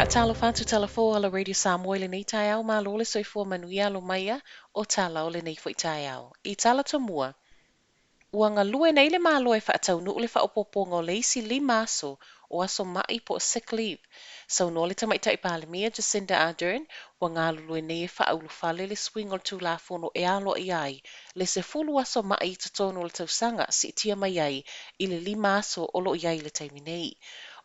Faatalofa atu Talafou ala Radio Samoa i lenei taeao, malo le soifua manuia alo mai a o tala o lenei foi taeao. I tala tomua, ua galue nei le Malo e faataunuu le faaopoopoga o le isi 5 aso o aso ma'i po o sick leave. Saunoa le Tamaitai Palemia Jacinda Ardern ua galulue nei e faaulufale le suiga o le Tulafono e aloaia ai le 10 aso ma'i i totonu o le tausaga, siitia mai ai i le 5 aso o lo o i ai i le taimi nei.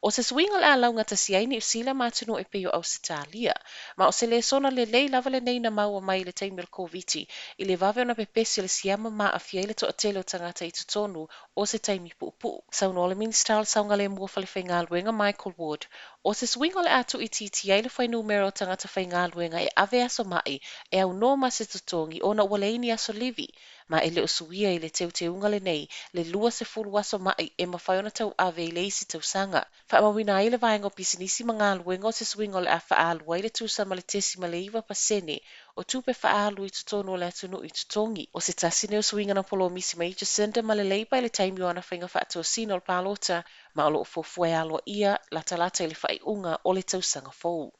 O se suiga o le a laugatasi ai Niu Sila ma atunuu e pei o Ausetalia. Ma o se lesona lelei lava lenei na maua mai i le taimi o le Koviti i le vave ona pepesi o le siama ma aafia ai le toatele o tagata i totonu o se taimi puupuu. Saunoa le Minisita o le Saogalemu o Falefaigaluega Michael Wood, o se suiga o le a tuuitiitia ai le fuainumera o tagata faigaluega e ave aso ma'i e aunoa ma se totogi ona ua leai ni aso livi, ma e le o suia i le teuteuga lenei le 20 aso ma'i e mafai ona tauave i le isi tausaga. Faamauina ai le vaega o pisinisi ma galuega o se suiga o le a faaalu ai le tusa ma le 0.9% o tupe faaalu i totonu o le atunuu i totogi. O se tasi nei o suiga na polomisi mai ai Jacinda ma le Labour i le taimi o ana faiga faatosina o le palota, ma o lo o fuafua e aloaia latalata i le faaiuga o le tausaga fou.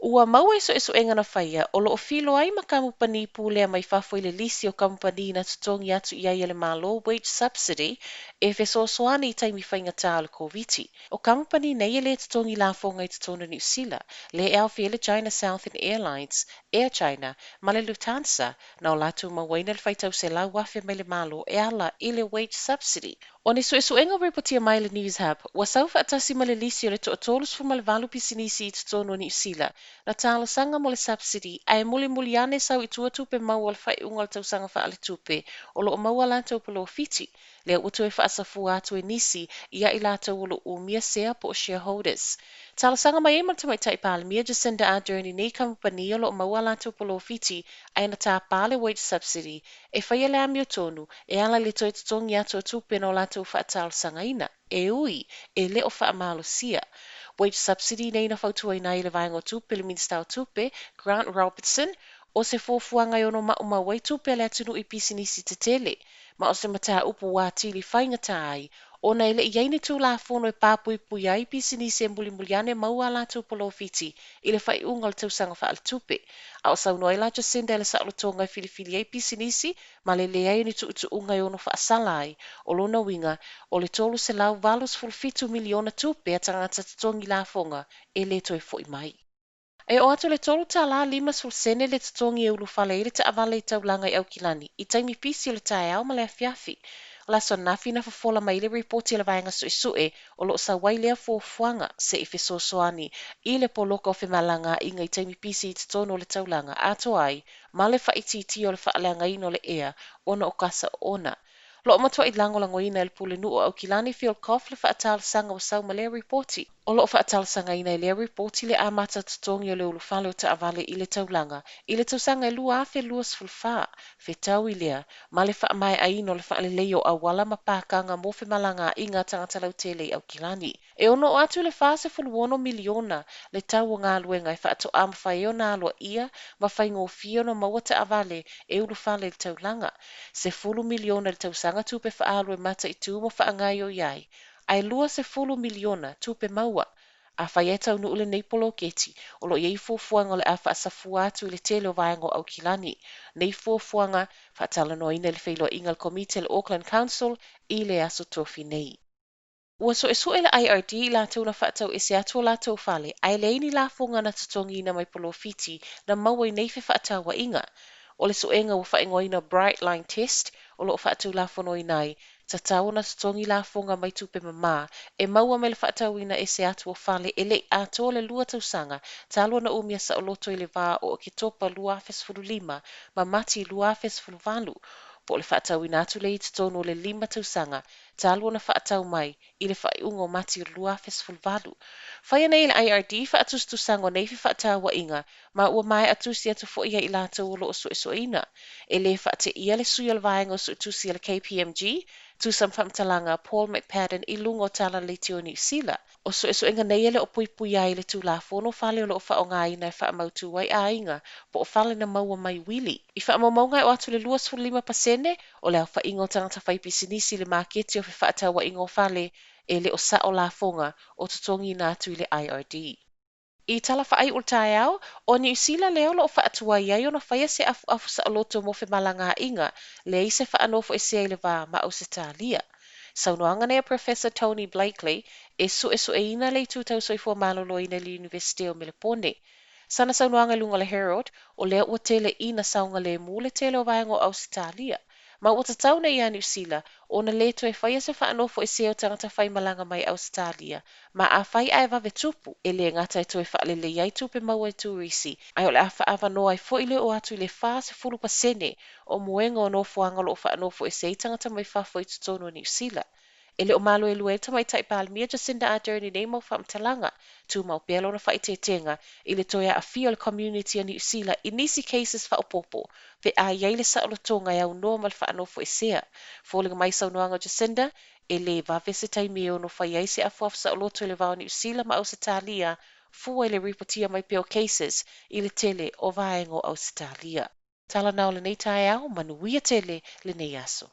Ua maua i suesuega na faia, o lo o filo ai ma kamupani pulea mai fafo i le lisi o kamupani na totogi atu i ai e le Malo wage subsidy e fesoasoani i taimi faigata o le Koviti. O kamupani nei e le totogi lafoga i totonu o Niu Sila, lea e aofia ai le China Southern Airlines, Air China ma le Lufthansa, na o latou mauaina le faitau 100,000 mai le Malo e ala i le wage subsidy. O ni suesuega ua ripotia mai e le Newshub, ua sau faatasi ma le lisi o le toa-38 pisinisi i totonu o Niu Sila na talosaga mo le subsidy ae mulimuli ane sau i tua tupe maua o le faaiuga o le tausaga faaletupe o lo o maua a latou polofiti, lea ua toe faasafua atu e nisi ia i latou o lo o umia sea po o shareholders. Talosaga mai ai ma le Tamaitai Palemia Jacinda Ardern i nei kamupani o lo o maua a latou polofiti ae na tapa le wage subsidy e faia le amiotonu e ala i le toe totogi atu o tupe na o latou faatalosagaina, e ui e le o faamalosia. Wage subsidy nei na fautuaina ai e le Vaega o Tupe le Minisita o Tupe, Grant Robertson, o se fuafuaga e ono maumau ai tupe a le atunuu i pisinisi tetele, ma o se mataupu ua atili faigata ai ona e le i i ai ni Tulafono e papuipui ai pisinisi e mulimuli ane maua a latou polofiti i le faaiuga o le tausaga faaletupe. A o saunoa ai la Jacinda i le saolotoga e filifili ai pisinisi ma le leai o ni tuutuuga e ono faasala ai, o lona uiga, o le $387 miliona tupe a tagata totogi lafoga e le toe foi mai. E oo atu i le $3.50 le totogi e ulufale ai le taavale i taulaga i Aukilani i taimi pisi o le taeao ma le afiafi. O le aso ananafi na fofola mai ai le ripoti a le Vaega Suesue o lo o sau ai lea fuafuaga se i fesoasoani i le poloka o femalagaaiga i taimi pisi i totonu o le taulaga atoa ai ma le faaitiitia o le faaleagaina o le ea ona o kasa oona. Lo o matuai lagolagoina e le Pulenuu o Aukilani Phil Goff le faatalosaga ua sau ma lea ripoti. O lo o faatalosagaina e lea ripoti le amata totogi o le ulufale o taavale i le taulaga i le tausaga e 2024, fetaui lea ma le faamaeaina o le faaleleia o auala ma pakaga mo femalagaaiga a tagata lautele i Aukilani. E ono oo atu i le $46 miliona le tau o galuega e faatoa mafai ai ona aloaia ma faigofie ona maua taavale e ulufale i le taulaga. $10 miliona i le tausaga tupe faaalu e mataitu ma faagaoioi ai, ae $20 miliona tupe maua. Afai e taunuu lenei poloketi, o lo o i ai fuafuaga o le a faasafua atu i le tele o vaega o Aukilani. Nei fuafuaga faatalanoaina i le feiloaiga a le Komiti a le Auckland Council i le aso Tofi nei. Ua suesue le IRD i latou na faatau ese atu o latou fale ae leai ni lafoga na totogiina mai polofiti na maua i nei fefaatauaiga. O le suega ua faaigoaina Bright Line Test o lo o faatulafonoina ai, tatau ona totogi lafoga mai tupe mama e maua mai le faatauina ese atu o fale e le i atoa le 2 tausaga talu ona umia saoloto i le va o Oketopa 2015 ma Mati 2018, po o le faatauina atu lea i totonu o le 5 tausaga talu ona faatau mai i le faaiuga o Mati o le 2018. Faia nei e le IRD faatusatusaga o nei fefaatauaiga ma ua maea tusi atu foi ia i latou o lo o suesueina. E le faateia le sui o le vaega o suetusi a le KPMG, tusa ma faamatalaga a Paul McPadden i luga o Tala Leitio Niu Sila. O suesuega nei e le o puipuia ai le Tulafono fale o lo o faaaogaina e faamautu ai aiga po o fale na maua mai uili. I faamaumauga e oo atu i le 25% o le aofaiga o tagata faipisinisi i le maketi o fefaatauaiga o fale e le o sao lafoga o totogiina atu i le IRD. I tala faaiu o le taeao, o Niu Sila lea o lo o faatuai ai ona faia se afuafu saoloto mo femalagaaiga, leai se faanofoesea i le va ma Ausetalia. Saunoaga nei a Professor Tony Blakely, e suesueina le itu tau soifua maloloina i le Iunivesite o Melepone. Sana saunoaga i luga o le Herald, o lea ua tele ina saogalemu le tele o vaega o Ausetalia, ma ua tatau nei ia Niu Sila ona le toe faia se faanofoesea o tagata faimalaga mai Ausetalia, ma afai ae vave tupu, e le gata e toe faalelei ai tupe maua i turisi, ae o le a faaavanoa ai foi le oo atu i le 40% o moega o nofoaga o lo o faanofoesea ai tagata mai fafo i totonu o Niu Sila. E le o maluelue ai le Tamaitai Palemia Jacinda Ardern i nei mau faamatalaga, tumau pea lona faaeteetega i le toe aafia o le community a Niu Sila i nisi cases faaopoopo pe a i ai le saolotoga e aunoa ma le faanofoesea. Foliga mai saunoaga a Jacinda, e le vave se taimi e ono fai ai se afuafu saoloto i le va o Niu Sila ma Ausetalia, fua i le ripotia mai pea o cases i le tele o vaega o Ausetalia. Tala na o lenei taeao, manuia tele lenei aso.